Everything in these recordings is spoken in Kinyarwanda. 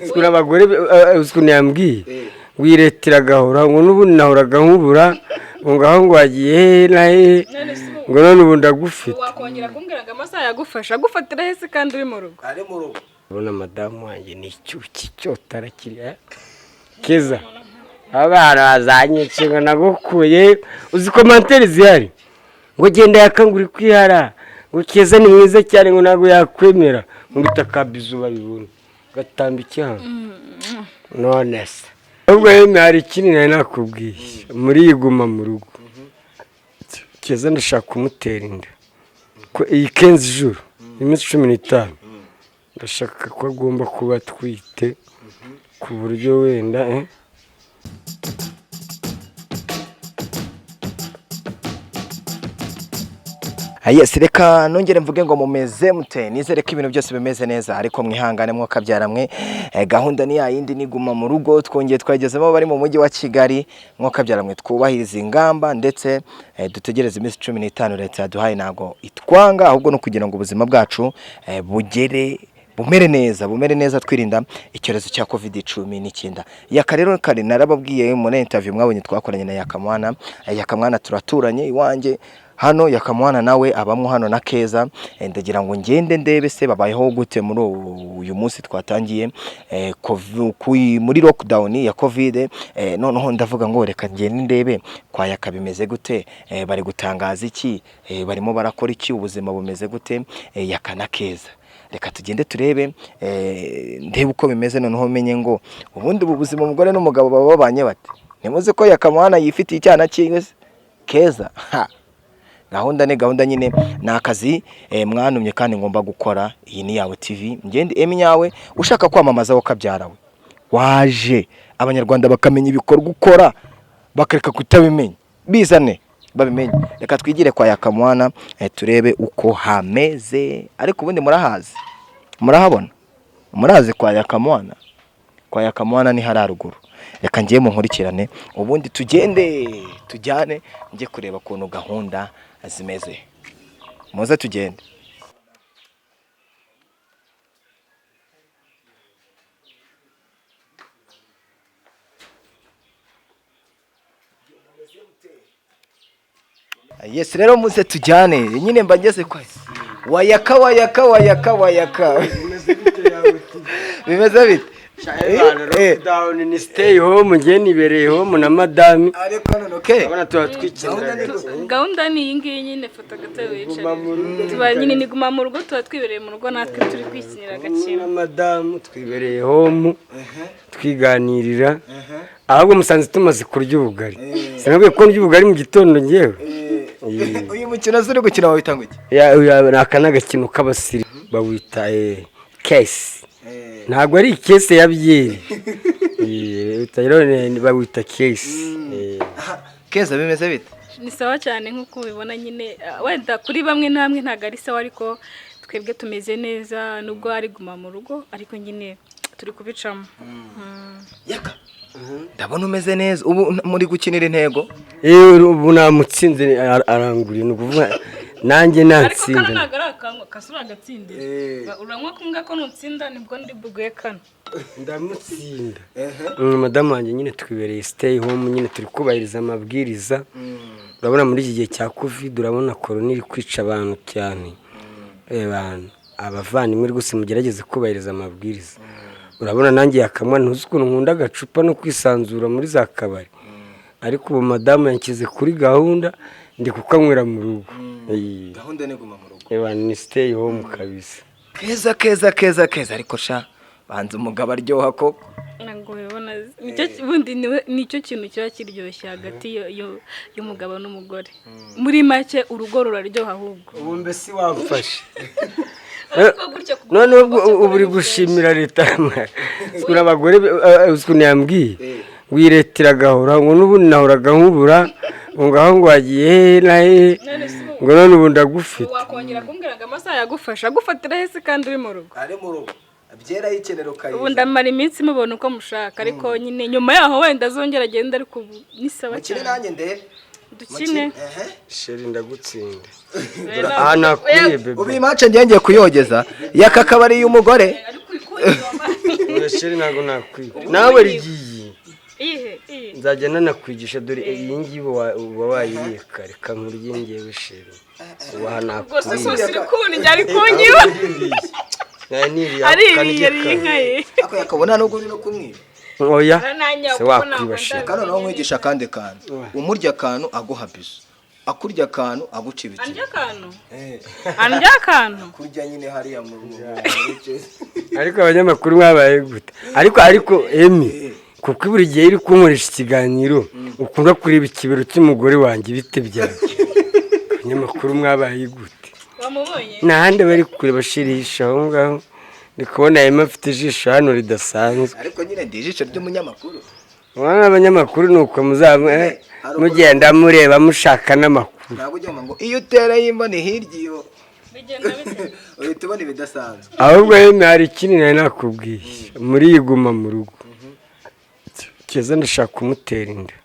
Ukuntu abagore, ukuntu yambwiye ngo iyi leta iragahora, ngo n'ubundi nahoraga nkubura, ngo ngaho ngo wagiye hehe na hehe, ngo none ubu ndagufite. Wakongera kumbwira ngo amasaha yagufasha, agufatira he se kandi uri mu rugo? Ari mu rugo. Urabona madamu wanjye ni icyuki cyotara kiriya keza, abana bazanyica ngo nagukuye. Uzi commentaires zihari ngo genda yakangura kwihara, ngo Keza ni mwiza cyane, ngo ntabwo yakwemera, ngo bita kabizu babibona gatamba icyaha. None se ahubwo yemwe, hari ikindi nari nakubwiye muri iyi guma mu rugo. Keza ndashaka kumutera inda ko iyi 15 jours, iminsi 15, ndashaka ko agomba kuba atwite, ku buryo wenda. Yes, reka nongere mvuge ngo mumeze mute? Nizere ko ibintu byose bimeze neza, ariko mwihangane mwokabyara mwe. Gahunda ni yayindi, ni guma mu rugo, twongeye twagezemo bari mu mujyi wa Kigali. Mwokabyara mwe, twubahiriza ingamba ndetse dutegereze iminsi 15 leta yaduhaye. Ntago itwanga, ahubwo no kugira ngo ubuzima bwacu bugere bumere neza, bumere neza, twirinda icyorezo cya COVID-19. Yaka rero kare narababwiye muri interview mwabonye twakoranye na Yakamwana. Yakamwana turaturanye iwanjye hano, Yakamwana nawe abamo hano na Keza. Ndagira ngo ngende ndebe se babayeho gute muri uyu munsi twatangiye muri lockdown ya covid. Noneho ndavuga ngo reka ngende ndebe kwa Yaka bimeze gute, bari gutangaza iki, barimo barakora iki, ubuzima bumeze gute? Yaka na Keza, reka tugende turebe, ndebe uko bimeze, noneho menye ngo ubundi ubu buzima umugore n'umugabo baba babanye bate. Ntimuzi ko Yakamwana yifitiye icyana cyiwe se? Keza ha. Gahunda ni gahunda nyine, ni akazi mwantumye kandi ngomba gukora. Iyi ni Yawe TV, ngende emi nyawe. Ushaka kwamamaza wo kabyara we, waje abanyarwanda bakamenya ibikorwa ukora, bakareka kutabimenya, bizane babimenye. Reka twigire kwa Yakamwana, turebe uko hameze. Ariko ubundi murahazi, murahabona, murazi kwa Yakamwana. Kwa Yakamwana ni hari haruguru. Reka ngiye mu nkurikirane, ubundi tugende tujyane, njye kureba ukuntu gahunda zimeze. Muze tugende. Yes, rero muze tujyane nyine, mba ngeze kwa wayaka wayaka wayaka wayaka. Bimeze bite? Lockdown ni stay home, njye nibereye home na madami. Ariko none okay. Urabona tuba twikinira. Gahunda ni iyi ngiyi nyine, fata agatebe Guma mu wicare. rugo. Tuba nyine ni guma mu rugo, tuba twibereye mu rugo natwe turi kwikinira agakino. Na madamu twibereye home twiganirira. Ahubwo musanze tumaze kurya ubugari, sinabwiye ko ndya ubugari mu gitondo ngewe. Uyu mukino uri gukina wawita ngo iki? Ni aka ni agakino k'abasiri bawita kesi, ntabwo ari ikese ya byeri. Rero bawita kesi. Keza, bimeze bite? Ni sawa cyane nk'uko ubibona nyine. Wenda kuri bamwe na bamwe ntabwo ari sawa, ariko twebwe tumeze neza nubwo ari guma mu rugo, ariko nyine turi kubicamo. Yaka, ndabona umeze neza. Ubu muri gukinira intego? Ubu namutsinze, aranguriye, ni ukuvuga nanjye Ariko kano natsinze. ntabwo ari akanywa kasura agatsindira. Uranywa kumwe ko nutsinda nibwo ndi buguhe kano. Ndamutsinda. Madamu wanjye nyine twibereye stay home nyine, turi kubahiriza amabwiriza. Urabona muri iki gihe cya covid, urabona korona iri kwica abantu cyane. Abantu abavandimwe rwose mugerageze kubahiriza amabwiriza. Urabona nanjye yakamwa, ntuzi ukuntu nkunda agacupa no kwisanzura muri za kabari, ariko ubu madamu yanshyize kuri gahunda, ndi kukanywera mu rugo. Gahunda ni guma mu rugo. Ni stay home kabisa. Keza, keza, keza, keza, ariko sha banza umugabo aryoha koko. Ntabwo ubibona, nicyo ubundi nicyo kintu kiba kiryoshye hagati y'umugabo n'umugore. Muri make urugo ruraryoha ahubwo. Ubu mbese wamfashe. Ariko gutya Noneho ubwo ubu uri gushimira leta. Ukuntu abagore, ukuntu yambwiye ngo iyi leta iragahora, ngo n'ubundi nahoraga nkubura, ngo ngaho ngo wagiye hehe na hehe, None se ubu ngo none ubu ndagufite. Wakongera kumbwira ngo amasaha yagufasha, agufatira he se kandi uri mu rugo? Ari mu rugo byera yikenera. Ubu ndamara iminsi mubona uko mushaka, ariko nyine nyuma yaho wenda azongera agende, ariko ubu ni sawa Mukine. cyane. Nanjye ndebe. Dukine. Chérie, ndagutsinda. Oya, Aha nakuriye bébé. Ubu iyi match ngiye kuyogeza. Yaka akabari y'umugore. Ariko uri kunywa. Oya chéri, ntabwo nakwiba nawe rigiye. Iyihe iyi? Nzajya nanakwigisha. Dore iyi ngiyi uba wayiriye kare, kankurye ngewe chéri, ubaha. Ubwo se Nakuriye. Sosi uri kundya, ari kunyiba. Nari niriye. Aririye, ariye inka ye. Ako yakabona nubwo uri no kumwiba. Oya. Nanjye Se kuko wakwiba ntabwo chéri. Kandi noneho nkwigisha akandi kantu: umurya akantu aguha bizu, akurya akantu aguca ibiti. Andya akantu, andya akantu. Kurya nyine hariya mu Ariko abanyamakuru mwabaye gute? Ariko Emi, kuko buri gihe uri kunkoresha ikiganiro ukunda kureba ikibero cy'umugore wanjye, ibite byawe. Abanyamakuru mwabaye gute? Wamubonye? Ntahandi bari kureba, shirisha aho ngaho. Ndi kubona Emi afite ijisho hano ridasanzwe. Ariko nyine ndi ijisho ry'umunyamakuru. Mwana, abanyamakuru ni uko muzaba mugenda mureba mushaka n'amakuru. Ntabwo ujya ngo iyo utereye imboni hirya iyo Bigenda bite? uhita ubona ibidasanzwe. Ahubwo Emi, hari ikindi nari nakubwiye muri iyi guma mu rugo. Keza ndashaka kumutera inda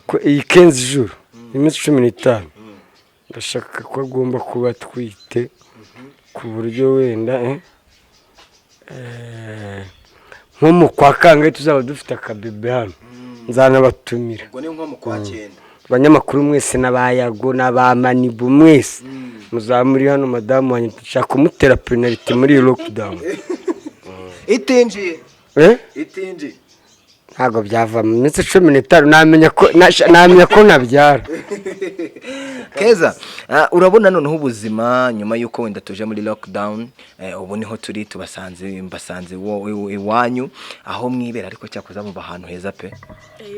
ko iyi 15 jours, iminsi 15, ndashaka ko agomba kuba atwite, ku buryo wenda nko mu kwa kangahe tuzaba dufite akabebe hano, nzanabatumira. Ubwo ni nko mu kwa cyenda. Abanyamakuru mwese n'abayago n'abamanibu mwese muzaba muri hano. Madamu wanjye dushaka kumutera penaliti muri iyi lockdown. Itinjiye. Eh? Itinjiye. Ntabwo byava mu minsi 15, namenya ko nabyara. Keza, urabona noneho ubuzima nyuma y'uko wenda tuje muri lockdown, ubu niho turi, tubasanze, mbasanze iwanyu aho mwibera, ariko cyakoze muba ahantu heza pe.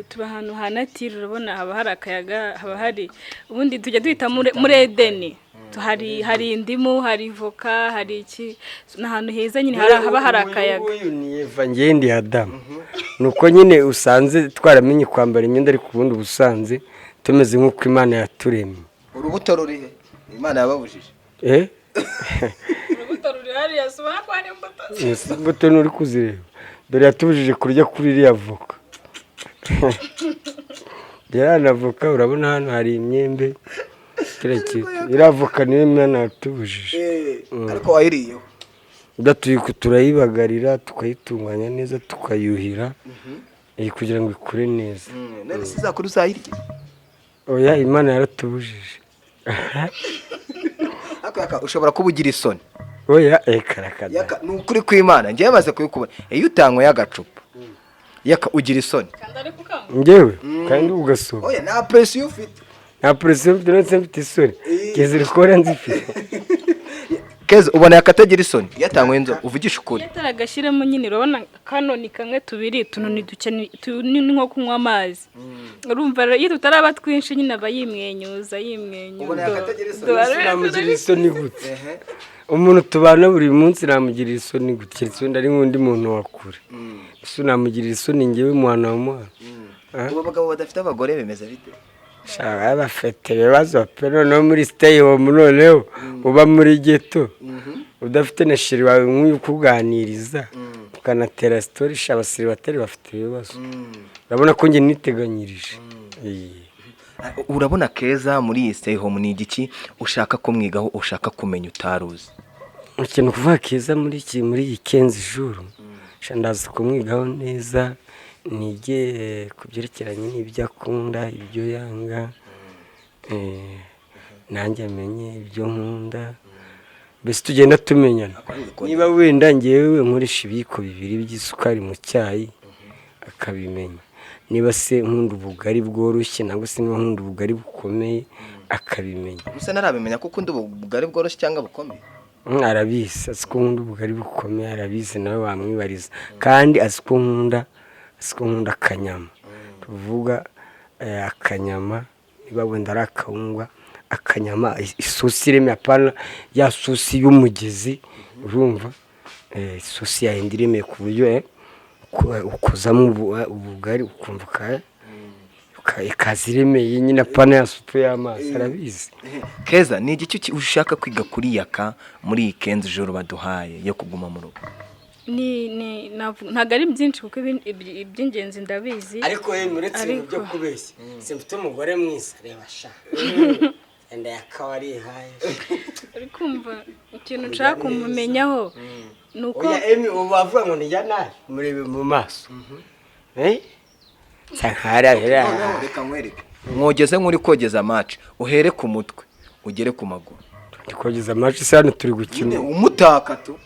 Tuba ahantu ha nature, urabona haba hari akayaga, haba hari ubundi tujya duhita muri Edeni. Hari indimu, hari voka, hari iki, ni ahantu heza nyine haba hari akayaga. Uyu ni Eva, njye ndi Adamu. Ni uko nyine usanze twaramenye kwambara imyenda, ariko ubundi ubusanze tumeze nk'uko Imana yaturemye. Urubuto ruri he Imana yababujije? Eh. Urubuto ruri hariya, si ubona ko hari imbuto? Izi imbuto nturi kuzireba? Dore yatubujije kurya kuri iriya voka, iriya na voka. Urabona hano hari imyembe, kiriya kintu, iriya voka niyo Imana yatubujije. Ariko wayiriyeho? Turayibagarira, tukayitunganya neza, tukayuhira kugira ngo ikure neza. None se izakura uzayirya? Oya, Imana yaratubujije. Ariko Yaka, ushobora kuba ugira isoni. Oya, karakada. Yaka, ni ukuri kw'Imana, njyewe maze kubikubona, iyo utanyweye agacupa, Yaka, ugira isoni. Kandi ari kukanywa. Njyewe kandi ugasoma. Oya, nta pression ufite. Nta pression mfite, uretse mfite isoni keza uri kubona nzifite. Keza, ubona Yaka atagira isoni iyo atanyweye inzoga? Uvugisha ukuri. Iyo ataragashyiramo nyine, urabona kano ni kamwe, tubiri, tuno ni duke, ni nko kunywa amazi. Urumva rero iyo tutaraba twinshi nyine aba yimwenyuza, yimwenyuza. Ubona Yaka atagira isoni? Namugirira isoni gute? Umuntu tubana buri munsi namugirira isoni gute? Keretse wenda ari nk'undi muntu wa kure. Ese namugirira isoni ngewe mwana wa mwana? Ubu abagabo badafite abagore bimeze bite? Shaka bafite ibibazo pe. Noneho muri stay home, noneho uba muri ghetto udafite na chéri wawe nk'uyu ukuganiriza ukanatera story, sha, abasiribateri bafite ibibazo. Urabona ko njye niteganyirije. Urabona Keza muri iyi stay home, ni igiki ushaka kumwigaho, ushaka kumenya utaruzi? Ikintu kuvuga Keza muri iyi 15 jours, sha, ndaza kumwigaho neza, nige ku byerekeranye n'ibyo akunda, ibyo yanga, nanjye amenye ibyo nkunda, mbese tugenda tumenyana. Niba wenda ngewe nkoresha ibiyiko bibiri by'isukari mu cyayi, akabimenya. Niba se nkunda ubugari bworoshye, nangwa se niba nkunda ubugari bukomeye, akabimenya. Gusa ntarabimenya ko ukunda ubugari bworoshye cyangwa bukomeye? Arabizi, azi ko nkunda ubugari bukomeye, arabizi, nawe wamwibariza. Kandi azi ko nkunda akanyama, tuvuga akanyama, niba wenda ari akawunga, akanyama, isosi iremeye, apana ya sosi y'umugezi. Urumva isosi yayindi iremeye ku buryo ukozamo ubugari ukumva ikaza iremeye nyine, apana ya supu y'amazi. Arabizi. Keza, ni igiki ushaka kwiga kuri Yaka muri iyi 15 jours baduhaye yo kuguma mu rugo? Ni ntabwo ari byinshi kuko iby'ingenzi ndabizi. Ariko yemwe, uretse ibintu byo kubeshya, simfite umugore mwiza? Reba sha, enda yakaba arihaye. Uri kumva, ikintu nshaka kumumenyaho. Ni uko Oya Emi, ubu bavuga ngo nijya nabi murebe mu maso. Eh? Sankara. Noneho reka nkwereke, mwogeze nk'uri kogeza match, uhere ku mutwe ugere ku maguru. Ndi kogeza amacu isa hano turi gukina. Umutaka tu.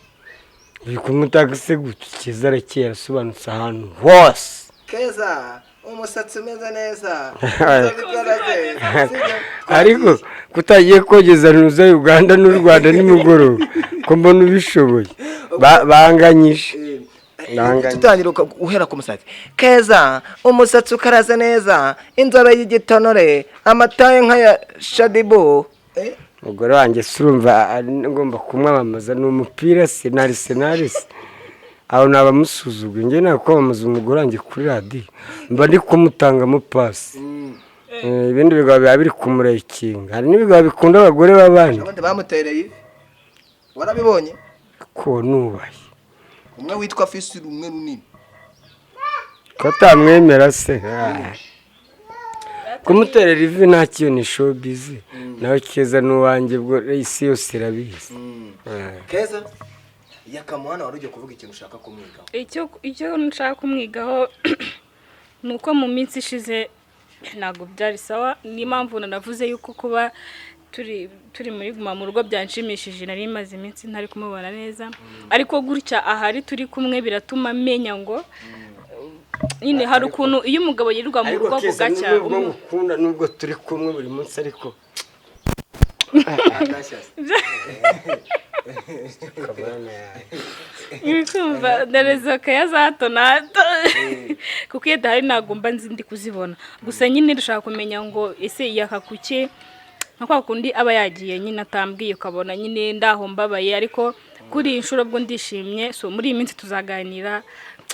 Uri kumutaka se gutya? Keza arakeye, arasobanutse ahantu hose. Keza, umusatsi umeze neza. Ariko kutagiye kogeza ntuza Uganda n'u Rwanda nimugoroba, ko mbona ubishoboye? Banganyije. Banganyije. Tutangira uhera ku musatsi. Keza, umusatsi ukaraze neza, inzobe y'igitonore, amataye nk'aya Shadibu. Umugore wanjye se urumva ari ngomba kumwamamaza? Ni umupira se nari se aho nabamusuzuguye. Njye ntabwo kwamamaza umugore wanjye kuri radiyo mba ndi kumutangamo pasi. Ibindi bigabo biba biri kumurekinga, hari n'ibigabo bikunda abagore b'abandi. Abandi bamutereye ivi, warabibonye? Ko nubaye. Umwe witwa Fisi, rumwe runini. Ko atamwemera se? Kumuterera ivi nta kintu, ni showbiz. Nawe Keza n'uwanjye, bwo isi yose irabizi. Keza, Yakamuhana, wari ugiye kuvuga ikintu ushaka kumwigaho. Icyo nshaka kumwigaho ni uko mu minsi ishize ntabwo byari sawa. Niyo mpamvu nanavuze yuko kuba turi muri guma mu rugo byanshimishije. Nari maze iminsi ntari kumubona neza, ariko gutya ahari turi kumwe biratuma menya ngo nyine hari ukuntu iyo umugabo yirirwa mu Ariko rugo Keza, bugacya nubwo ngukunda, nubwo turi kumwe buri munsi, ariko Agashya. Kamana yawe. Uri kumva ndarezoka ya za hato na hato, kuko iyo adahari ntabwo mba nzi ndi kuzibona. Gusa nyine dushaka kumenya ngo ese yakakuke nka kwa kundi aba yagiye nyine atambwiye, ukabona nyine ndaho mbabaye. Ariko kuri iyi nshuro bwo ndishimye. So muri iyi minsi tuzaganira,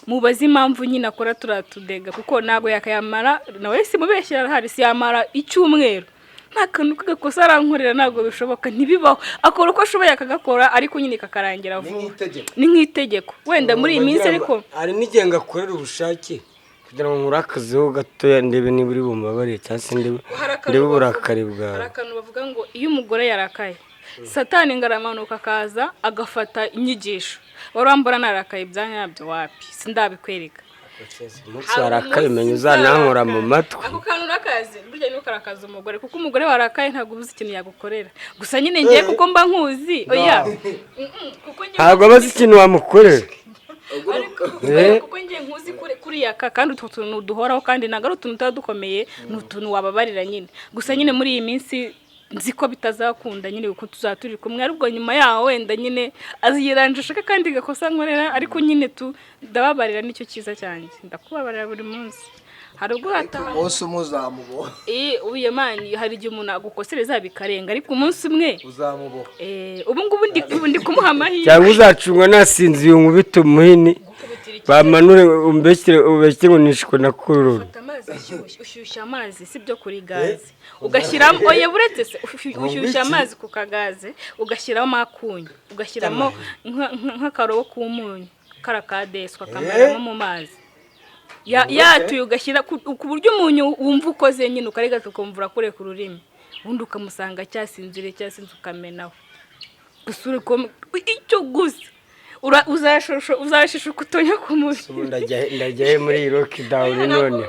mubaze impamvu nyine akora turiya tudega, kuko ntabwo yakayamara nawe simubeshyira, arahari, siyamara icyumweru nta kantu k'agakosa arankorera. Ntabwo bishoboka, ntibibaho. Akora uko ashoboye akagakora, ariko nyine kakarangira Ni vuba. nk'itegeko. Ni nk'itegeko wenda muri iyi minsi, ariko Hari n'igihe ngakorera ubushake kugira ngo nkurakazeho gatoya, ndebe niba uri bumbabarire cyangwa se ndebe Hari akantu ndebe uburakari bwawe. Hari akantu bavuga ngo iyo umugore yarakaye, Satani ngo aramanuka akaza agafata inyigisho. Wari wambura narakaye ibya nyabyo? Wapi, sindabikwereka. Umunsi warakaye umenya uzanankora mu matwi. Ako kantu urakazi burya niba ukarakaza umugore, kuko umugore warakaye ntabwo ubuze ikintu yagukorera. Gusa nyine ngiye kuko mba nkuzi, oya. Kuko njye Ntabwo aba azi ikintu wamukorera. Ariko kuko ngiye nkuzi kuriya kandi utwo tuntu duhoraho, kandi ntabwo ari utuntu tuba dukomeye, ni utuntu wababarira nyine. Gusa nyine muri iyi minsi nzi ko bitazakunda nyine, kuko tuzaba turi kumwe, ariko nyuma yaho wenda nyine aziyiranje ashaka kandi gakosa nkorera, ariko nyine tu ndababarira, nicyo cyiza cyanjye, ndakubabarira buri munsi. Hari ubwo hataha Umunsi umwe uzamuboha. Uyu mani, hari igihe umuntu agukosereza bikarenga, ariko umunsi umwe Uzamuboha. Ubu ngubu ndi kumuha amahirwe. Cyangwa uzacungwa nasinziye, unkubite umuhini, bamanure, umbeshyire ubeshye ngo nishwe na korora. Ufata amazi ashyushye, ushyushya amazi si byo kuri gaze, ugashyiramo, oya buretse se, ushyushya amazi ku kagaze, ugashyiramo akunyu, ugashyiramo nk'akarobo k'umunyu kara ka deswa, kamaramo mu mazi yatuye, ugashyira ku buryo umunyu wumva ukoze nyine, ukarigata ukumva urakure ku rurimi, ubundi ukamusanga cyasinziriye cyasinze, ukamenaho gusa. Uri icyo gusa uzashishuka utonya ku mubiri. Ubu ndajya he muri iyi lockdown none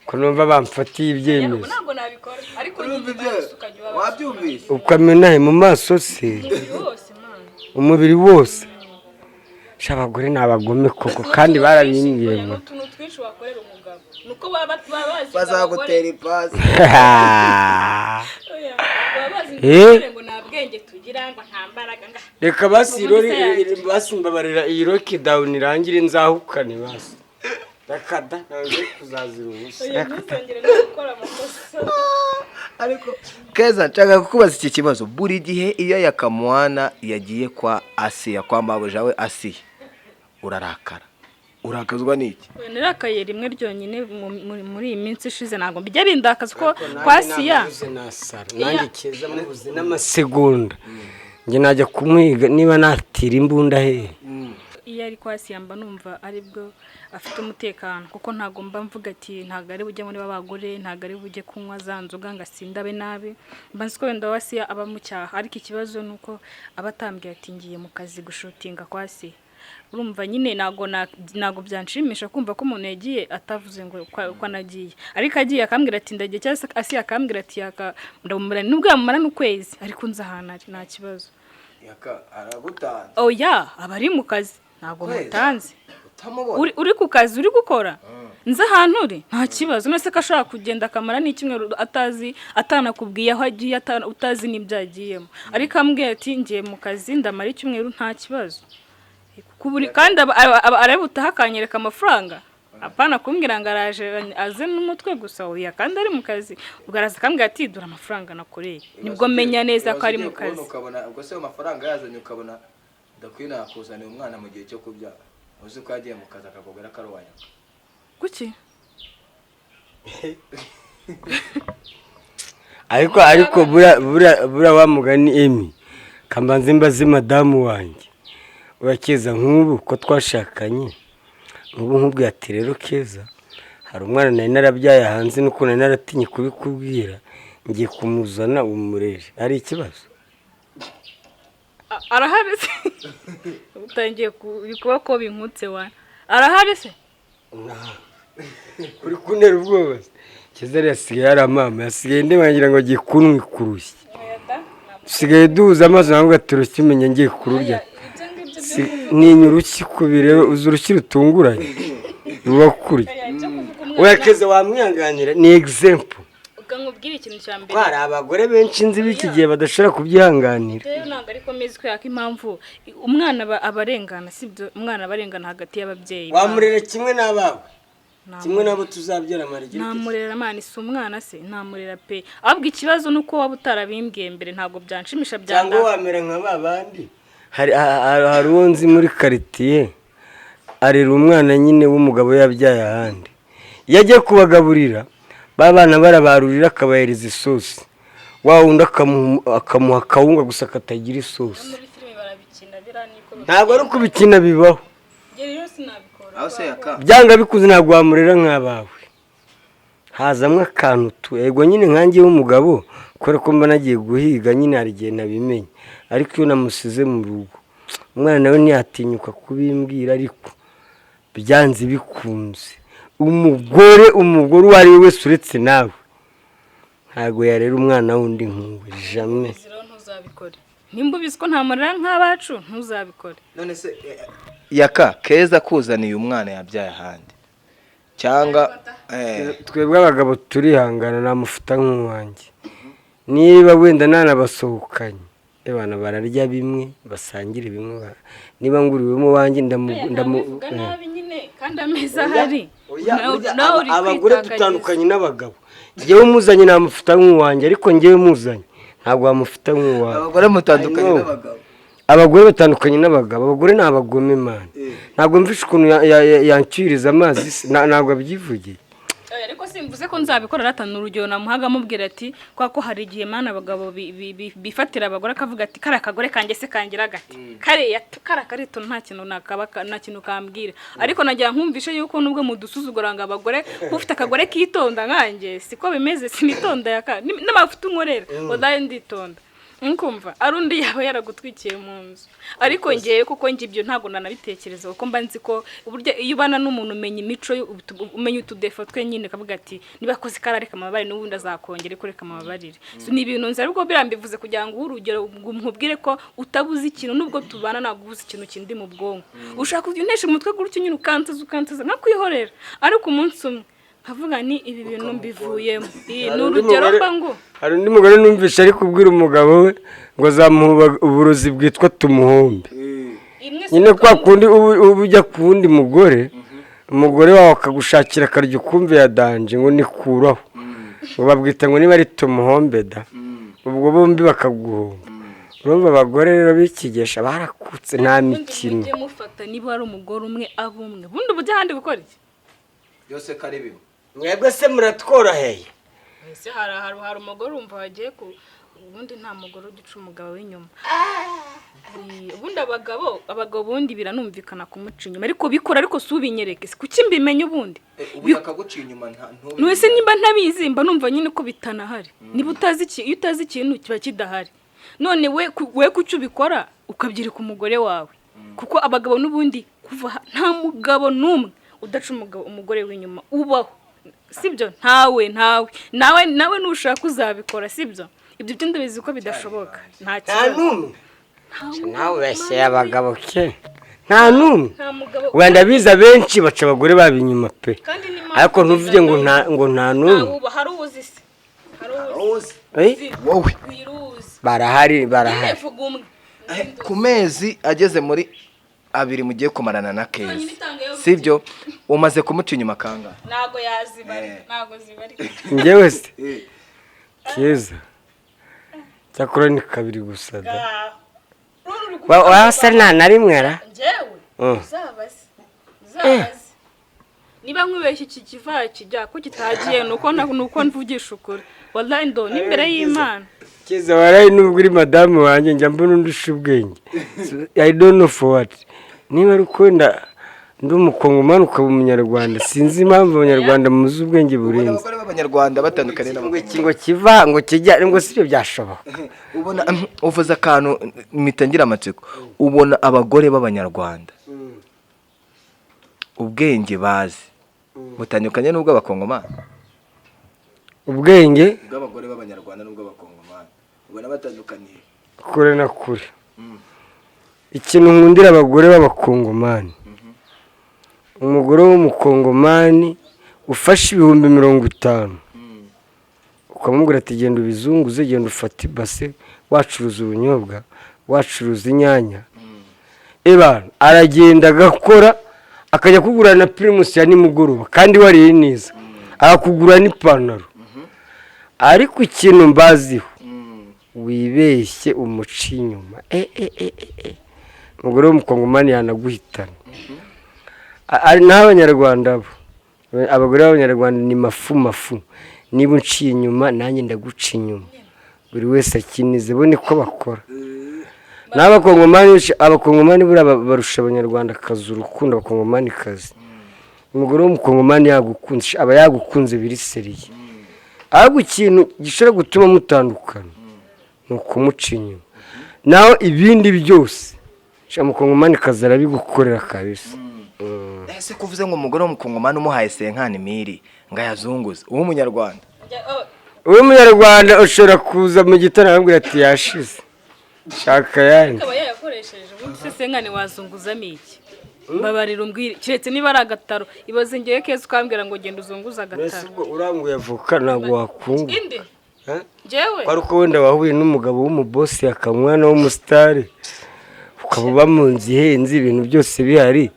ko numva bamfatiye ibyemezo? Ntabwo nabikora, ariko nyine basi ukajya ubabara. Wabyumvise? Ukamena he mu maso se? Umubiri wose, man. Umubiri wose. Sha, abagore ni abagome koko, kandi barabimbwiye Oya, ni ngo utuntu twinshi wakorera umugabo, nuko baba bazi ngo Bazagutera ipasi. Oya, baba bazi ngo Eh? abagore ngo nta bwenge tugira, ngo nta mbaraga nga Reka basi Ubundi se yanjye. basi mbabarira, iyi lockdown irangire nzahukane basi. Reka da, nanze kuzazira ubusa. Oya, ntuzongere no gukora amakosa. Ariko Keza, nshaka kukubaza iki kibazo: buri gihe iyo Yakamwana yagiye kwa Asiya, kwa mabuja we Asiya, urarakara? Urakazwa n'iki? Oya, narakaye rimwe ryonyine muri iyi minsi ishize. Ntabwo bijya bindakaza ko kwa Siya Nabuze nasara nanjye. Keza mubuze n'amasegonda, njye najya kumwiga niba natira imbunda hehe. Iyo ari kwa Siya mba numva aribwo afite umutekano, kuko ntabwo mba mvuga ati ntabwo ari bujye muri ba bagore, ntabwo ari bujye kunywa za nzoga ngo asindabe nabi. Mba nzi ko wenda wa Siya aba mu cyaha, ariko ikibazo ni uko aba atambwiye ati ngiye mu kazi gushutinga kwa Siya. Urumva nyine ntabwo byanshimisha kumva ko umuntu yagiye atavuze ngo ko anagiye, ariko agiye akambwira ati ndagiye, cyangwa se asi akambwira ati yaka ndamumara, nubwo yamumara n'ukwezi, ariko nzi ahantu ari, nta kibazo. Yaka aragutanze? Oya, aba ari mu kazi, ntabwo Kwezi? mutanze. Utamubona? Uri ku kazi uri gukora, nzi ahantu uri, nta kibazo. None se ko ashobora kugenda akamara n'icyumweru atazi, atanakubwiye aho agiye, utazi n'ibyo agiyemo, ariko ambwiye ati ngiye mu kazi ndamara icyumweru, nta kibazo. Kandi arabutaha akanyereka amafaranga, apana kumbwira ngo araje aze n'umutwe gusa. Oya, kandi ari mu kazi, ubwo araza akambwira ati dore amafaranga nakoreye, nibwo menya neza ko ari mu kazi. Ukabona ubwo se ayo mafaranga yazanye, ukabona ndakwiye nakuzaniye umwana mu gihe cyo kubyara, uzi ko yagiye mu kazi akakubwira ko ari uwa Yaka? Kuki? Ariko buriya wa mugani emi kambanze mbaze madamu wanjye. Urakeza nk'ubu ko twashakanye, nk'ubu nkubwiye ati rero Keza, hari umwana nari narabyaye hanze, nuko nari naratinye kubikubwira, ngiye kumuzana umurere, hari ikibazo? Arahari se? Utangiye kuba ko binkutse wa, arahari se? Uri kuntera ubwoba se? Keza rero yasigaye yaramama, yasigaye ndemangira ngo agiye kuntwikurushya, dusigaye duhuza amaso ntabwo ati urushyi umenya ngiye kururya. Ninya urushyi kubireba, uzi urushyi rutunguranye ruba kurya. Oya Keza, wamwihanganira, ni example. Nkubwire ikintu cya mbere. Ko hari abagore benshi nzi b'iki gihe badashobora kubyihanganira. Rero ntabwo ariko mezi kubera ko impamvu umwana aba arengana, sibyo? Umwana aba arengana hagati y'ababyeyi. Wamurera kimwe n'abawe, kimwe n'abo tuzabyara amarigire? Namurera mani, si umwana se? Namurera pe. Ahubwo ikibazo ni uko waba utarabimbwiye mbere, ntabwo byanshimisha. Cyangwa Byanda wamera nka ba bandi, hari uwo nzi muri quartier arera umwana nyine w'umugabo yabyaye ahandi, iyo agiye kubagaburira ba bana barabarurira akabahereza isosi, wa wundi akamuha akawunga gusa katagira isosi. Muri filime barabikina biriya, niko. Ntabwo ari ukubikina, bibaho. Njye rero sinabikora. Aho se Yaka? Byanga bikunze ntabwo wamurera nk'abawe, hazamwo akantu tu ego nyine nkanjye w'umugabo, kubera ko mba nagiye guhiga nyine hari igihe nabimenye, ariko iyo namusize mu rugo umwana nawe ntiyatinyuka kubimbwira. Ariko byanze bikunze umugore uwo ari we wese uretse nawe ntabwo yarera umwana w'undi nk'uwe, jamais. Rero ntuzabikore. Nimba ubizi ko ntamurera nk'abacu, ntuzabikore. None se Yaka, Keza kuzaniye umwana yabyaye ahandi cyangwa Twebwe abagabo turihangana, namufuta nk'uwanjye niba wenda nanabasohokanye, abana bararya bimwe, basangira bimwe, niba nguriwemo uwanjye ndamu ndamu Bivuga nabi nyine kandi ameza ahari. Oya, burya Nawe uri abagore kwitakagiza. dutandukanye n'abagabo. Njyewe muzanye namufuta nk'uwanjye, ariko njyewe muzanye ntabwo wamufuta nk'uwawe. Abagore mutandukanye I know. n'abagabo. Abagore batandukanye n'abagabo. Abagore ni abagome man. Ntabwo mvishe ukuntu yancyuriza amazi se, ntabwo abyivugiye. Ariko simvuze ko nzabikora rata, ni urugero namuhaga amubwira ati kwa ko hari igihe mana abagabo bifatira abagore, akavuga ati kariya kagore kanjye se kangira gati, kariya kariya karito nta kintu nakaba nta kintu kambwira. Ariko nagira nkumvishe yuko nubwo mudusuzugura ngo abagore ko ufite akagore kitonda, nkanjye siko bimeze, sinitonda yaka n'amafuta unkorera wallahi nditonda, nkumva ari undi yaba yaragutwikiye mu nzu. Ariko ngewe kuko njye ibyo ntabwo nanabitekereza, kuko mba nzi ko uburyo iyo ubana n'umuntu umenya imico ye, umenya utudefo twe nyine, ukavuga ati niba akoze kariya reka amababarire, n'ubundi azakongera ariko reka amababarire. So, ni ibintu nzi, ariko biriya mbivuze kugira ngo uhe urugero, ngo nkubwire ko utabuze ikintu. Nubwo tubana ntabwo ubuze ikintu kindi mu bwonko. Ushaka kujya untesha umutwe gutyo nyine, ukansaza ukansaza nkakwihorera, ariko umunsi umwe nkavuga ni ibi bintu mbivuyemo. Iyi ni Hari undi urugero mugore- mba ngo Hari undi mugore numvise ari kubwira umugabo we ngo azamuha uburozi bwitwa tumuhombe. Imwe si Nyine kwa kundi uba ujya ku wundi mugore, umugore wawe akagushakira akarya ukumva ya danger, ngo nikuraho, ngo babwita ngo niba ari tumuhombe da, ubwo bombi bakaguhomba. Urumva abagore rero bikigesha barakutse, nta ubundi mikino. Mujye mufata niba ari umugore umwe aba umwe, ubundi ubujya ahandi gukora iki? Byose ko ari bimwe. Mwebwe se muratworoheye. Ese hari umugore wumva wagiye ku ubundi nta mugore ujya uca umugabo w'inyuma. Ubundi abagabo ubundi biranumvikana kumuca inyuma, ariko bikora ariko si ubinyereke. Si kuki mbimenya ubundi? Ubu yakaguciye inyuma ntubimenye. Nuse nimba ntabizi mba numva nyine ko bitanahari. Niba utazi iki, iyo utazi ikintu kiba kidahari. None we kuki ubikora ukabyereka umugore wawe? Kuko abagabo n'ubundi kuva nta mugabo n'umwe udaca umugore w'inyuma ubaho, sibyo? Ntawe, ntawe. Nawe nushaka uzabikora, sibyo? Ibyo byo ndabizi ko bidashoboka, nta Nta kibazo. n'umwe. Nta. Nawe ubeshyeye abagabo ke, nta n'umwe. Nta mugabo. Wenda biza benshi baca abagore babo inyuma pe. Kandi ni Ariko ntuvuge ngo nta, ngo nta n'umwe. Nta, hari uwuzi se? Hari uwuzi? Eh? Wowe. Wiruzi. Barahari, barahari. Vuga umwe. Ku mezi ageze muri 2 mugiye kumarana na Keza, sibyo? Umaze kumuca inyuma kangahe? Ntago yazibara, ntago zibarika. Njyewe se Keza, cyakora ni kabiri gusa da. Wasa nta na rimwe ra? Njyewe? Uzabaze, uzabaze. Niba nkwibeshye, iki kiva kijya ko kitagiye, nuko mvugisha ukuri, wallahi, ndo n'imbere y'Imana. Keza, waraye, nubwo uri madamu wanjye, njya mbona undusha ubwenge. So, I don't know for what, niba ari uko wenda ndi Umukongomani ukaba Umunyarwanda, sinzi impamvu Abanyarwanda muzi ubwenge Ubona burenze. abagore b'Abanyarwanda batandukanye Ngo n'abagore iki ngo kiva ngo kijya ngo sibyo byashoboka. Ubona uvuze akantu mpita ngira amatsiko. Ubona abagore b'Abanyarwanda ubwenge bazi butandukanye n'ubw'Abakongomani? Ubwenge? Ubw'abagore b'Abanyarwanda n'ubw'Abakongomani ubona batandukaniye? Kure na kure. Ikintu nkundira abagore b'Abakongomani, umugore w'Umukongomani ufashe 50,000 ukamubwira ati: "Genda ubizunguze, genda ufate ibase, wacuruza ubunyobwa, wacuruza inyanya," eba aragenda agakora, akajya kugura na Primus ya nimugoroba kandi wariye neza, akakugura n'ipantaro. Ariko ikintu mbaziho, wibeshye umuca inyuma, umugore w'Umukongomani yanaguhitana. Ari n'Abanyarwanda bo, abagore b'Abanyarwanda ni mafu mafu. Niba unciye inyuma, nanjye ndaguca inyuma. Buri wese akinize bo, niko bakora. N'Abakongomani, Abakongomani buriya barusha Abanyarwanda akazi urukundo. Abakongomani kazi, umugore w'Umukongomani yagukunze, aba yagukunze biri sérieux. Ahubwo ikintu gishobora gutuma mutandukana ni ukumuca inyuma. Naho ibindi byose, sha, Umukongomani kazi arabigukorera kabisa. Ese kuvuze ngo umugore w'Umukongomani umuhaye 50 mille ngo ayazunguze, uw'Umunyarwanda? Uw'Umunyarwanda ushobora kuza mu gitondo akamubwira ati: "Yashize, shaka ayandi." Akaba yayakoresheje. Ubundi se senkani wazunguzamo iki? Mbabarira umbwire, keretse niba ari agataro. Ibaze ngewe Keza ukambwira ngo genda uzunguze Mbese agataro. Ubwo uranguye avoka ntabwo wakunguka. Inde? Njyewe? Ko ari uko wenda wahuye n'umugabo w'umubosi, akamwana w'umusitari, ukaba uba mu nzu ihenze, ibintu byose bihari.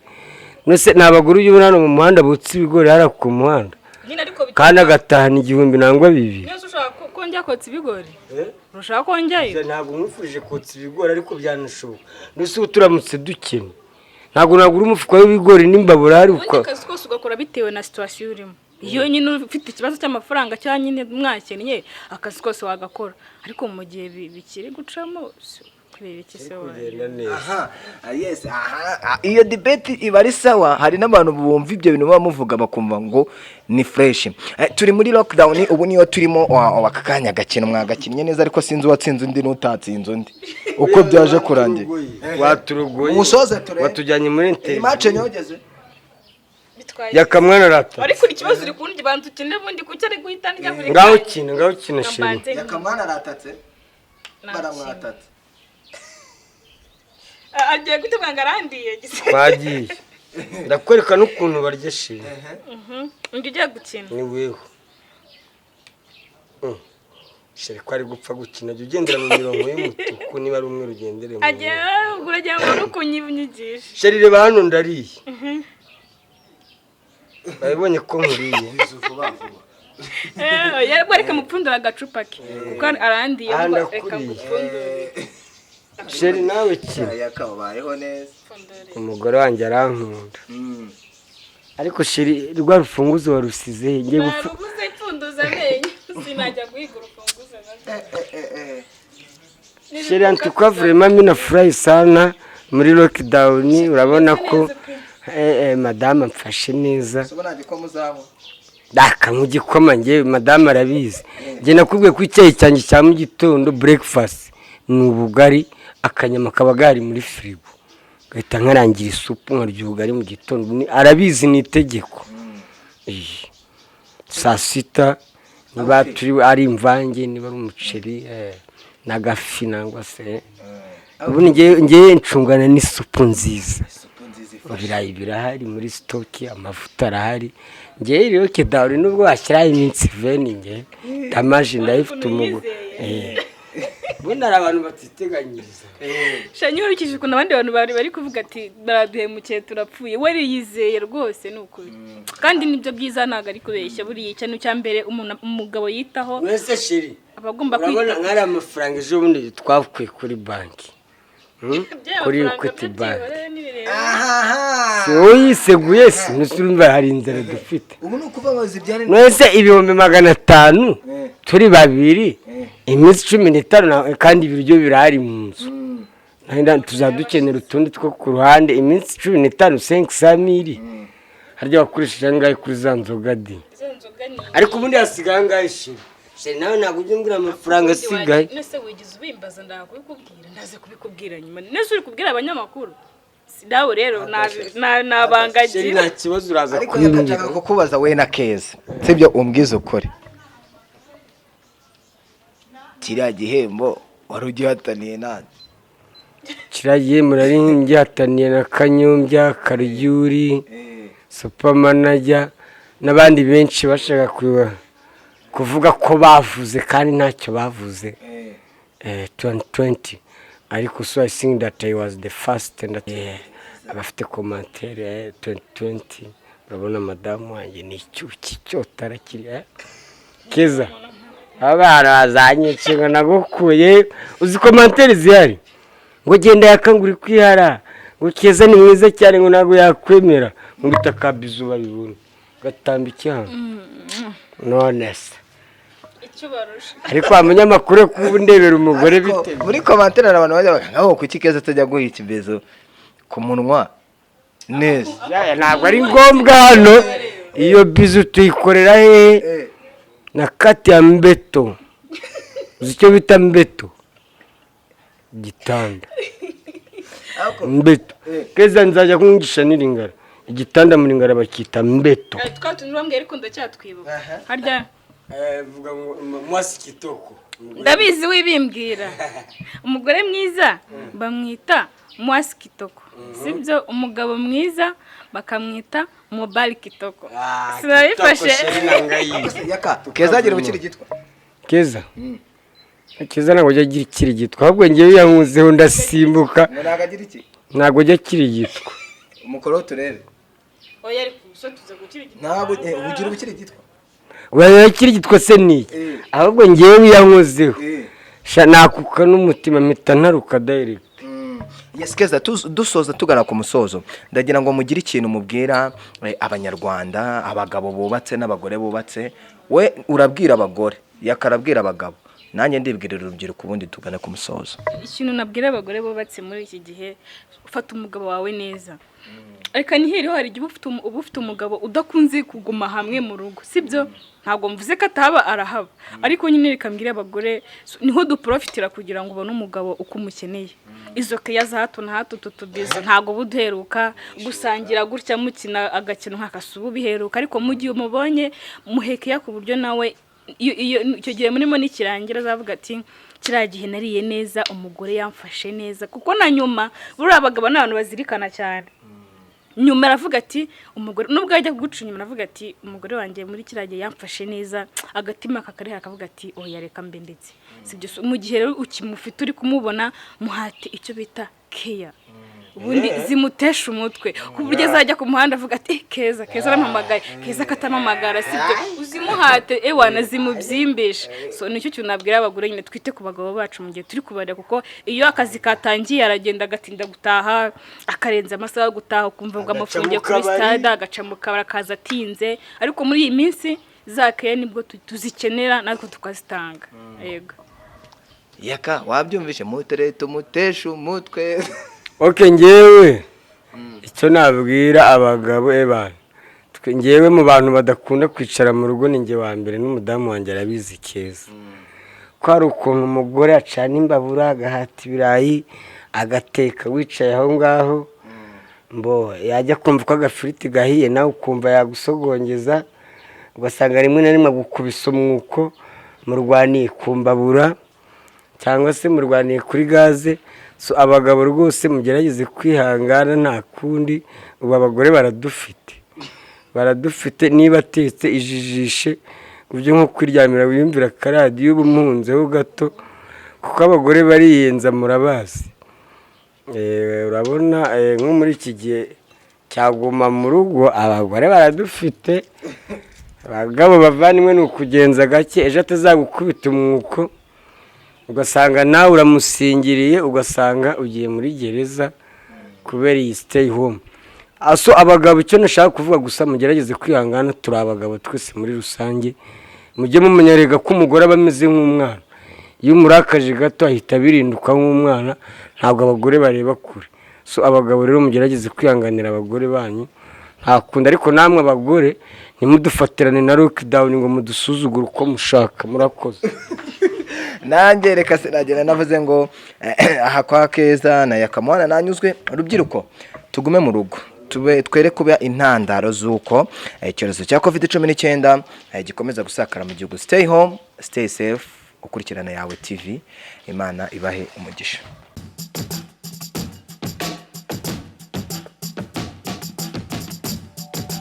Nose ni abagore ujya ubona hano mu muhanda butse ibigori hariya ku muhanda, Nyine ariko kandi agatahana 1000 nangwa 2000. Niyo se ushaka ko njya kotsa ibigori? Urashaka ko njyayo? Ntabwo nkwifurije kotsa ibigori, ariko byanashoboka. Mbese ubu turamutse dukennye, ntabwo nagura umufuka w'ibigori n'imbabura hari Ubundi akazi kose ugakora bitewe na situation urimo. Iyo nyine ufite ikibazo cy'amafaranga cyangwa nyine mwakennye, akazi kose wagakora. Ariko mu gihe bikiri gucamo, kureba iki se wawe? Kugenda neza. Aha, yes, aha, iyo debate iba ari sawa. Hari n'abantu bumva ibyo bintu muba muvuga bakumva ngo ni fresh. Turi muri lockdown ubu niyo turimo. Aka kanya gakino mwagakinnye neza, ariko sinzi uwatsinze undi n'utatsinze undi uko byaje kurangira. Waturugoye. Umusoze turebe. Watujyanye muri Iyi interview. match nyogeze. Bitwaye Yakamwana rata. Ariko ikibazo uri kundi, banza ukine ubundi, kuki ari guhita ndya buri Ngaho ukina, ngaho ukina, chérie. Mbanze. Yakamwana aratatse, baramwatatse. Agiye gutuka ngo arandiye. Twagiye, ndakwereka n'ukuntu barya, chérie. Undi ugiye gukina. Ni weho. Chérie, ko ari gupfa gukina, jya ugendera mu mirongo y'umutuku, niba ari umweru ugendere mu Agiye uragira ngo uri kunyigisha. Chérie, reba hano, ndariye, babibonye ko nkuriye. Ubwo reka mupfundure agacupa ke kuko arandiye. Aha. Ubwo reka Ndakuriye. ngupfundure. Chérie, nawe kina. Yakabayeho neza. Umugore wanjye arankunda. Ariko chérie, rwa rufunguzo warusize he? Ngiye gupfa. Narubuze ipfunduza amenyo, sinajya guhiga urufunguzo narwo. Chérie, en tout cas vraiment mimi nafurahi sana muri lockdown. Urabona ko madame amfashe neza. Ubona igikoma uzanywa? Daka mu gikoma, njye madame arabizi. Njye nakubwiye ko icyayi cyanjye cya mu gitondo, breakfast, ni ubugari, akanyama kaba gari muri firigo. Ngahita nkarangira isupu, nkarya ubugari mu gitondo. Arabizi, ni itegeko. Saa sita niba turi ari imvange, niba ari umuceri n'agafi nangwa se ubundi ngewe ncungana n'isupu nziza. Ibirayi birahari muri stock, amavuta arahari. Ngewe rero kedawuri nubwo washyiraho iminsi 20, ngewe damaje ndayifite umugore. Ubundi hari abantu batiteganyiriza. Sha, nkurikije ukuntu abandi bantu bari bari kuvuga ati baraduhemukiye, turapfuye, we yizeye rwose, ni ukuri. Kandi nibyo byiza, ntabwo ari kubeshya. Buriya ikintu cya mbere umuntu umugabo yitaho Mwese chéri, aba agomba urabona kwita nk'ariya mafaranga ejo bundi twakuye kuri banki, Kuri Equity Bank. Si wowe yiseguye? Si ntusurumva hari inzara dufite? Ubu ni ukuvuga ngo zibyare. Mwese 500,000 turi babiri, iminsi 15, kandi ibiryo birahari mu nzu. Nahenda tuzadukenera utundi two ku ruhande. Iminsi 15, 500 mille. Harya wakoresheje angahe kuri za nzoga di? Ariko ubundi hasigaye angahe, chéri? Chéri, nawe ntabwo ujya umbwira amafaranga asigaye. Nese wigize ubimbaza? Ndakubikubwira, ndaza kubikubwira nyuma. Nese uri kubwira abanyamakuru? Si nawe rero Chéri, nabangagira. nta kibazo, uraza Ariko kubimbwira. ndashaka kukubaza we na Keza, sibyo? Umbwize ukuri, kiriya gihembo wari ugihataniye nande? Kiriya gihembo nari ngihataniye na Kanyombya, Karyuri, Supermanager n'abandi benshi bashaka kuvuga ko bavuze kandi ntacyo bavuze. 2020 ariko, so I think that I was the first and abafite commentaire, 2020. Urabona madamu wanjye ni icyuki cyotara kiri, Keza, abana bazanyica ngo nagukuye. Uzi commentaire zihari? Ngo genda yakangura kwihara, ngo Keza ni mwiza cyane, ngo ntabwo yakwemera, ngo bita kabizu babibona gatamba icyaha. None se Icyo barusha. Ariko wa munyamakuru, kuba undebera umugore Ariko bite? Muri commentaire hari abantu bajya bavuga ngo kuki Keza atajya guha ikibezo ku munwa neza? Yaya, ntabwo ari ngombwa hano. Iyo bizu tuyikorera hehe? Na kati ya mbeto. Uzi icyo bita mbeto? Igitanda mbeto. Keza, nzajya kumwigisha n'iringara. Igitanda mu ringara bakita mbeto. Twa tuntu bambwiye, ariko ndacyatwibuka harya. Vuga ngo mwasi kitoko. Ndabizi, wibimbwira. Umugore mwiza bamwita mwasi kitoko, sibyo? Umugabo mwiza bakamwita mobile kitoko. Sinabifashe. Yaka, Keza agira ubukiri gitwa? Keza, Keza ntabwo ajya agira ikirigitwa, ahubwo ngewe yankuzeho ndasimbuka. Ngo ntabwo agira iki? Ntabwo ajya akirigitwa. Umukoro turebe. Oya, ariko so tuza gukirigita. Ntabwo ugira ubukiri gitwa. Urareba, ikirigitwa se ni iki? Ahubwo ngewe yankozeho, sha, nakuka n'umutima mpita ntaruka direct. Yes, Keza, dusoza tugana ku musozo, ndagira ngo mugire ikintu mubwira abanyarwanda, abagabo bubatse n'abagore bubatse. We urabwira abagore, yakarabwira abagabo, nanjye ndibwirira urubyiruko, ubundi tugane ku musozo. Ikintu nabwira abagore bubatse muri iki gihe: ufata umugabo wawe neza. Reka ntihiriho, hari igihe uba ufite umugabo udakunze kuguma hamwe mu rugo, sibyo? Ntabwo mvuze ko atahaba, arahaba, ariko nyine reka mbwire abagore, niho duprofitira kugira ngo ubone umugabo uko umukeneye. Izo keya za hato na hato, utu tubizo ntabwo buduheruka. Gusangira gutya mukina agakino nk'akasubu biheruka, ariko mu gihe umubonye muhekeya ku buryo nawe iyo icyo gihe murimo nikirangira azavuga ati kiriya gihe nariye neza, umugore yamfashe neza. Kuko na nyuma buriya abagabo ni abantu bazirikana cyane. Nyuma aravuga ati umugore, nubwo yajya kuguca inyuma, aravuga ati umugore wanjye muri kiriya gihe yamfashe neza, agatima kakariha akavuga ati oya, reka mbe ndetse. Sibyo? So, mu gihe rero ukimufite, uri kumubona, muhate icyo bita keya, ubundi zimutesha umutwe ku buryo azajya ku muhanda avuga ati: "Eh, Keza, Keza arampamagaye, Keza katampamagara." Sibyo? Uzimuhate, ewana zimubyimbishe. So nicyo kintu nabwira abagore nyine: twite ku bagabo bacu mu gihe turi kubareba, kuko iyo akazi katangiye aragenda agatinda gutaha, akarenza amasaha yo gutaha, ukumva ngo Agaca amufungiye mu kuri kabari. stade, agaca mu kabari, akaza atinze. Ariko muri iyi minsi za keya nibwo tuzikenera natwe tukazitanga, yego. Yaka, wabyumvishe? Mutere tumuteshe umutwe. Ok, ngewe icyo nabwira abagabo, ebana, ngewe mu bantu badakunda kwicara mu rugo ni nge wa mbere, n'umudamu wanjye arabizi. Keza, ko hari ukuntu umugore acana imbabura, agahata ibirayi, agateka, wicaye aho ngaho. Mbo yajya kumva ko agafiriti gahiye, nawe ukumva yagusogongeza, ugasanga rimwe na rimwe agukubise umwuko, murwaniye ku mbabura cyangwa se murwaniye kuri gaze. So abagabo rwose mugerageze kwihangana, nta kundi. Ubu abagore baradufite, baradufite. Niba atetse, ijijishe ujye nko kwiryamira, wiyumvira akaradiyo, uba umuhunzeho gato, kuko abagore bariyenza, murabazi. Urabona nko muri iki gihe cyaguma mu rugo, abagore baradufite. Abagabo bavandimwe, ni ukugenza gake, ejo atazagukubita umwuko, ugasanga nawe uramusingiriye, ugasanga ugiye muri gereza kubera iyi stay home. So abagabo, icyo nashaka kuvuga gusa, mugerageze kwihangana, turi abagabo twese muri rusange. Mujye mumenya rega ko umugore aba ameze nk'umwana, iyo umurakaje gato ahita abirinduka nk'umwana. Ntabwo abagore bareba kure. So abagabo rero, mugerageze kwihanganira abagore banyu, nta kundi. Ariko namwe abagore, ntimudufatirane na lockdown ngo mudusuzugure uko mushaka. Murakoze. Nanjye reka sinagenda navuze ngo aha kwa Keza na Yakamwana nanyuzwe. Urubyiruko, tugume mu rugo, tube twere kuba intandaro z'uko icyorezo cya COVID-19 gikomeza gusakara mu gihugu. Stay home, stay safe. Ukurikirana Yawe TV, Imana ibahe umugisha.